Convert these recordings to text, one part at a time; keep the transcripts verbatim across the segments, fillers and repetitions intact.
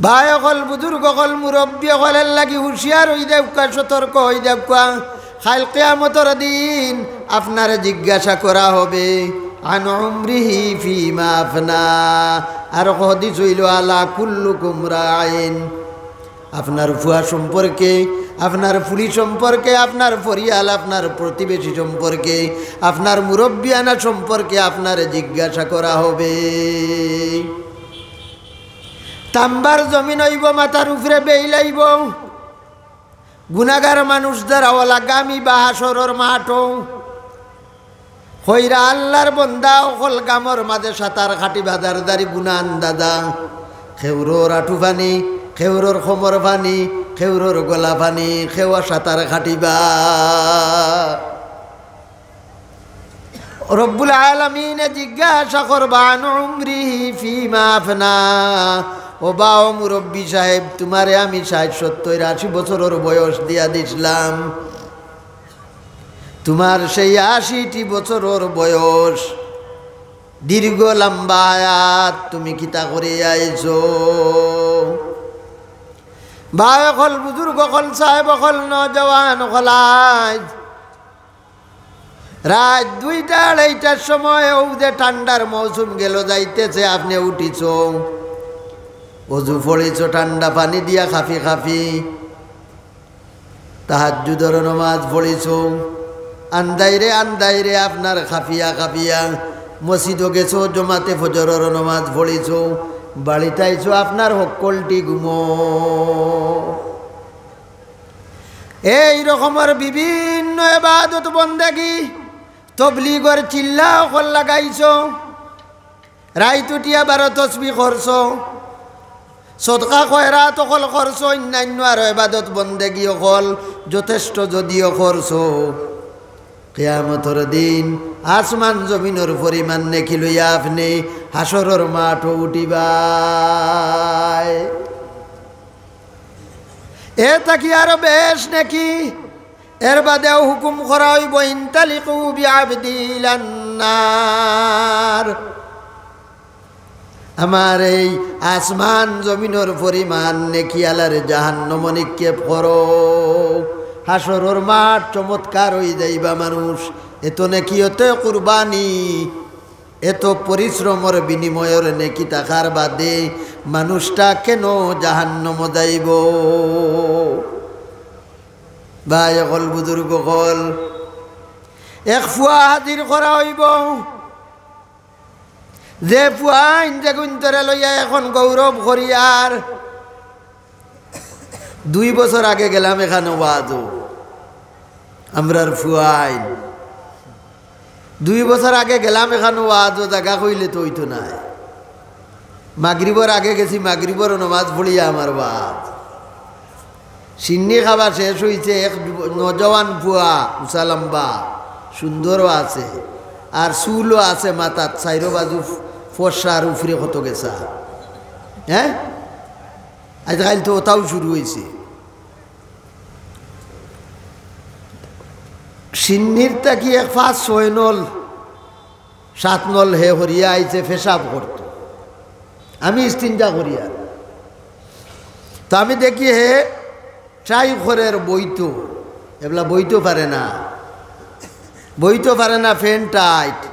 ভাই অকল, বুজুর্গ অকল, মুরব্বি অকল, এর লাগি হুঁশিয়ার অই দেউক্কা, সতর্ক অই দেউক্কা। কাইল কিয়ামতর দিন আপনারে জিজ্ঞাসা করা হবে, "আন উমরিহি ফিমা আফনা।" আর হাদিস অইলো, "আলা কুল্লুকুম রাইন।" আপনার ফুয়া সম্পর্কে, আপনার ফুড়ি সম্পর্কে, আপনার পরিয়াল, আপনার প্রতিবেশী সম্পর্কে, আপনার মুরব্বিয়ানা সম্পর্কে আপনারে জিজ্ঞাসা করা হবে। তাম্বার জমিন অইবো, মাথার উপরে বেইল আইবো। গুনাগার মানুষ যারা অলা গামিবা হাশরর মাঠো। কইরা আল্লার বন্দা অকল গামর মাঝে সাঁতার কাটিবা, যার যারি গুনা আন্দাজা। কেউরর আঁঠু পানি, কেউরর কোমর পানি, কেউরর গলা পানি, কেউ সাঁতার কাটিবা। রব্বুল আলামিনে জিজ্ঞাসা করবা, "আন উমরিহি ফিমা আফনা।" ও বা, ও মুরব্বি সাহেব, তুমারে আমি ষাইট, সত্তইর, আশি বছরর বয়স দিয়া দিছলাম। তুমার সেই আশিটি বছরর বয়স, দীর্ঘ লম্বা হায়াত, তুমি কিতা করি আইছো? ভাই অকল, বুজুর্গ অকল, সাহেব অকল, নওজোয়ান অকল, আইজ রাইত দুইটা আড়াইটার সময় অউ যে ঠান্ডার মৌসুম গেল যাইতেছে, আপনে উঠিছো, অজু পড়িছো ঠান্ডা পানি দিয়া কাঁপি কাঁপি, তাহাজ্জুদর নমাজ পড়িছো, আন্দাইরে আন্দাইরে আপনার কাঁপিয়া কাঁপিয়া মসজিদো গেছো, জমাতে ফজরর নমাজ পড়িছো, বাড়িত আইছো, আপনার হক্কলটি ঘুমো। এই রকমর বিভিন্ন এবাদত বন্দেগি, তবলিগর চিল্লা অকল লাগাইছো, রাইত উঠিয়া বারো তসবি করছো, সদকা খয়রাত অকল করছো, অইন্যান্য আরো এবাদত বন্দেগি অকল যথেষ্ট যদিও করছো, কিয়ামতর দিন আসমান জমিনর পরিমাণ নেকি লইয়া আপনে হাশরর মাঠো উঠিবায়। এ থাকি আরো বেশ নেকি। এর বাদেও হুকুম করা অইবো, "ইনতালিকু বিআবদি ইলান্নার।" আমার এই আসমান জমিনর পরিমাণ নেকি আলারে জাহান্নামো নিক্ষেপ করো। হাশরর মাঠ চমৎকার অই যাইবা মানুষ। এত নেকি, অত কুরবানি, এত পরিশ্রমর বিনিময়র নেকি থাকার বাদে মানুষটা কেন জাহান্নামো যাইবো? ভাই অকল, বুজুর্গ অকল, এক ফুয়া হাজির করা অইবো। যে ফুয়াইন যেগুইন্তরে লইয়া এখন গৌরব করিয়ার, দুই বছর আগে গেলাম এখানো ওয়াজো, আমরার ফুয়াইন। দুই বছর আগে গেলাম এখানো ওয়াজো, জাগা কইলে তো অইতো নায়। মাগরিবর আগে গেছি, মাগরিবর নমাজ পড়িয়া আমার ওয়াজ। শিন্নি খাওয়া শেষ অইছে, এক যুব-, নওজোয়ান ফুয়া, উচা লম্বা, সুন্দরও আছে, আর চুলও আছে মাথাত, চাইরো বাজু ফ-, ফর্সা আর উপরে কত গেছা। হ্যাঁ, আইজকাইল তো অতাও শুরু অইছে। শিন্নির থাকি এক পাঁচ ছয় নল, সাত নল হে হরিয়া আইছে পেশাব করতো। আমি ইস্তিঞ্জা করিয়ার। তো আমি দেখি হে ট্রাই করের বইতো, এবলা বইতো পারে না, বইতো পারে না, প্যান্ট টাইট,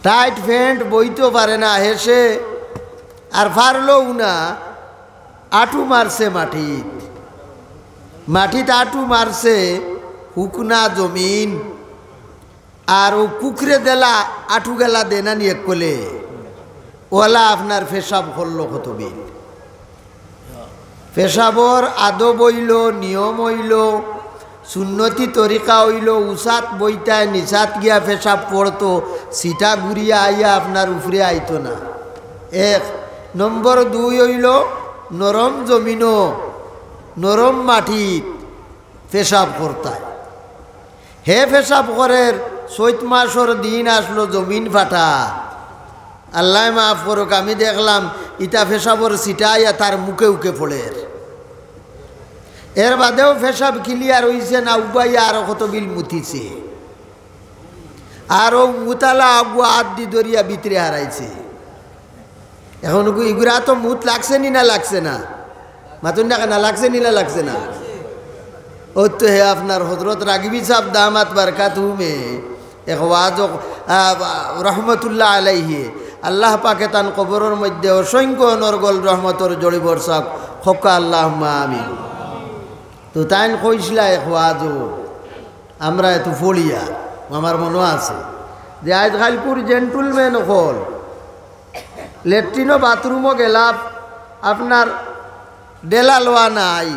টাইট প্যান্ট বইতো পারে না, হেষে আর পারলও না, আটু মারছে মাটিত, মাটিত আটু মারছে, হুকনা জমিন, আর অউ কুকুরে দেলা আটু গেলা দেনানি এক কলে, অলা আপনার পেশাব করলো কত বিল। পেশাবর আদব অইলো, নিয়ম অইলো, সুন্নতি তরিকা অইলো, উচাত বইতায়, নিচাত গিয়া পেশাব পড়তো, সিটা ঘুরিয়া আইয়া আপনার উপরে আইতো না। এক। নম্বর দুই অইলো, নরম জমিনো, নরম মাটিত পেশাব করতায়। হে পেশাব করের, চৈত মাসর দিন আসলো, জমিন ফাটা। আল্লায় মাফ করুক, আমি দেখলাম ইতা পেশাবর ছিটা আইয়া তার মুখে উখে পড়ের। এর বাদেও পেশাব ক্লিয়ার অইছে না, উবাইয়া আরো কত বিল মুতিছে। আর অউ মুতালা আগুয়া আত দি ধরিয়া ভিতরে হারাইছে। এখন ইগু-, ইগুর আতো মুত লাগছে নি না লাগছে না? মাতুন না কেনে, লাগছে নি না লাগছে না? অউ তো হে আপনার হজরত রাগিবি সাব দামাত বারকাতুহুমে এক ওয়াজ, আ, রহমতুল্লাহ আলাইহি, আল্লাহ পাকে তান কবরর মধ্যে অসংখ্য অনর্গল রহমতর জড়ি বরসাক, হক্কা আল্লাহুম্মা আমিন। তো তাইন কইছলা এক ওয়াজো, আমরা এত পড়িয়া, আমার মনো আছে যে আইজকাইলকুর gentleman অকল লেট্রিনো বাথরুমো গেলা, আপনার ডেলা লওয়া নাই,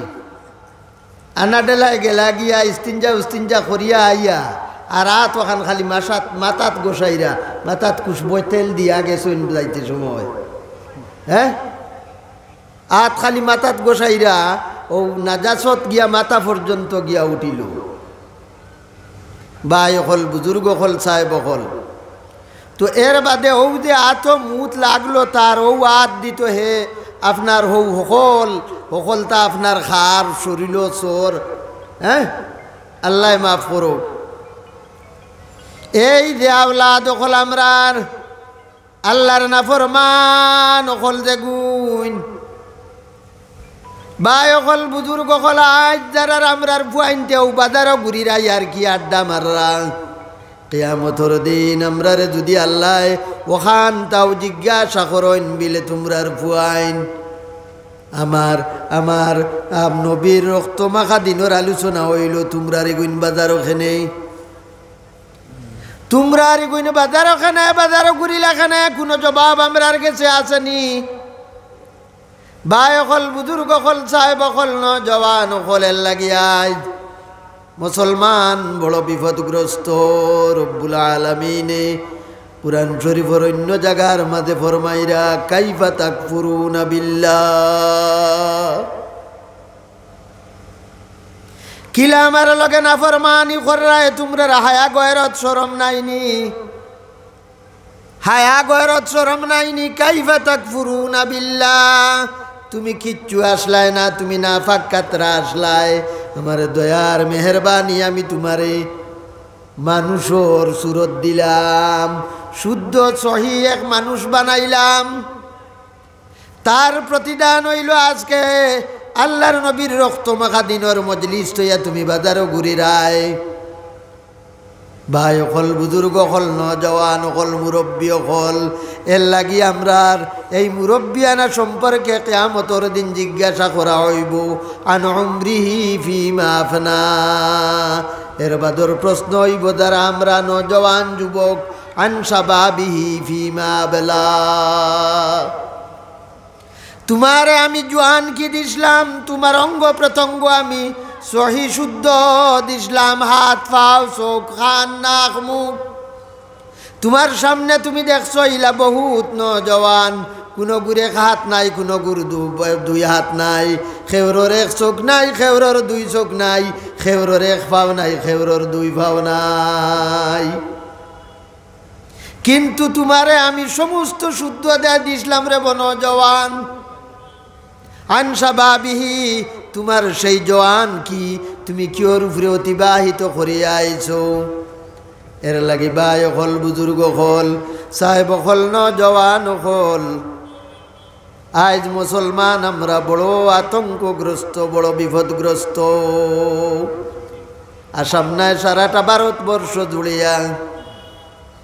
আনা ডেলায় গেলা গিয়া ইস্তিনজা উস্তিনজা করিয়া আইয়া, আর আত অখান খালি মাসাত, মাথাত গোসাইরা, মাথাত খুশবু তেল দিয়া গেছইন যাইতে সময়, হে, আত খালি মাথাত গোসাইরা, অউ নাজাসত গিয়া মাথা পর্যন্ত গিয়া উঠিল। ভাই অকল, বুজুর্গ অকল, সাহেব অকল, তো এর বাদে অউ যে আতো মুত লাগলো তার, অউ আত দিতো হে আপনার হউ হকল, হকলতা আপনার খার, শরীলো চোর, হে, আল্লায় মাফ করো। এই যে আওলাদ অকল আমরার, আল্লার নাফরমান অকল যেগুইন, ভাই অকল, বুজুর্গ অকল, আইজ যারার আমরার ফুয়াইনতে অউ বাজারো ঘুরিরায় আর কি আড্ডা মাররা, কিয়ামতর দিন আমরারে যুদি আল্লায় অখানতাউ জিজ্ঞাসা করইন বিলে তুমরার ফুয়াইন, আমার, আমার, আম, নবীর রক্ত মাখা দিনর আলোচনা অইলো, তুমরার ইগুইন বাজারো কেনে, তুমরার ইগুইন বাজারো কেনে, বাজারো ঘুরিলা কেনে, কুনু জবাব আমরার গেছে আছে নি? ভাই অকল, বুজুর্গ অকল, সাহেব অকল, নওজোয়ান অকল, এর লাগি আইজ মুসলমান বড় বিপদগ্রস্ত। রব্বুল আলামিনে কুরআন শরীফর অইন্য জাগার মাঝে ফরমাইরা, "কাইফা তাকফুরুনা বিল্লাহ।" কিলা আমার লগে নাফরমানি কররায়, তুমরার হায়া গয়রত শরম নাই নি? হায়া গয়রত শরম নাই নি? কাইফা তাকফুরুনা বিল্লাহ, তুমি কিচ্ছু আছলায় না, তুমি নাপাক কাতরা আছলায়। আমার দয়ার মেহেরবানি, আমি তুমারে মানুষর সুরত দিলাম, শুদ্ধ সহি এক মানুষ বানাইলাম। তার প্রতিদান অইলো আজকে আল্লার নবীর রক্ত মাখা দিনর মজলিস থইয়া তুমি বাজারো ঘুরিরায়। ভাই অকল, বুজুর্গ অকল, নওজোয়ান অকল, মুরব্বি অকল, এর লাগি আমরার এই মুরব্বিয়ানা সম্পর্কে কিয়ামতর দিন জিজ্ঞাসা করা অইবো, "আন উমরিহি ফিমা আফনা।" এর বাদর প্রশ্ন অইবো, যারা আমরা নওজোয়ান যুবক, "আন শাবাবিহি ফিমা আবলা।" তুমারে আমি জোয়ান কি দিছলাম, তুমার অঙ্গ প্রত্যঙ্গ আমি সহি শুদ্ধ দিছলাম, হাত, পাও, চোখ, কান, নাক, মুখ। তুমার সামনে তুমি দেখছো ইলা বহুত নওজোয়ান, কুনুগুর এক হাত নাই, কুনুগুর দু-, দুই হাত নাই, কেউরর এক চোখ নাই, কেউরর দুই চোখ নাই, কেউরর এক পাও নাই, কেউরর দুই পাও নাই। কিন্তু তুমারে আমি সমস্ত শুদ্ধ দিয়া দিছলাম রে বা নওজোয়ান। আন শাবাবিহি, তুমার সেই জোয়ান কি তুমি কিওর উপরে অতিবাহিত করিয়া আইছো? এর লাগি ভাই অকল, বুজুর্গ অকল, সাহেব অকল, নওজোয়ান অকল, আইজ মুসলমান আমরা বড় আতঙ্কগ্রস্ত, বড় বিপদগ্রস্ত। আর সামনায় সারাটা ভারতবর্ষ জুড়িয়া